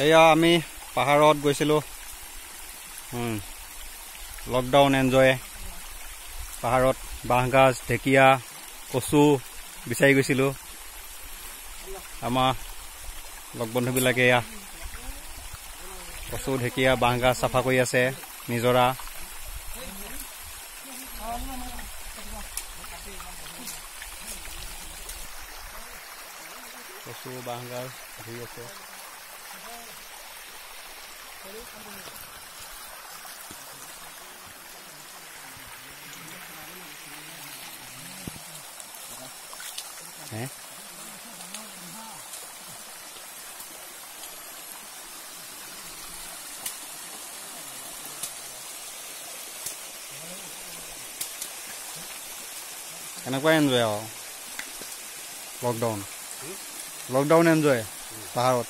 এয়া আমি পাহাৰত গৈছিলোঁ, লকডাউন এনজয়। পাহাৰত বাঁহগাজ, ঢেকীয়া, কচু বিচাৰি গৈছিলোঁ। আমাৰ লগ বন্ধুবিলাকে এয়া কচু, ঢেকীয়া, বাঁহগাজ চাফা কৰি আছে, নিজৰা। কচু, বাঁহগাজ ধুই আছে। এনেকুৱাই এনজয় আৰু লকডাউন এনজয় পাহাৰত।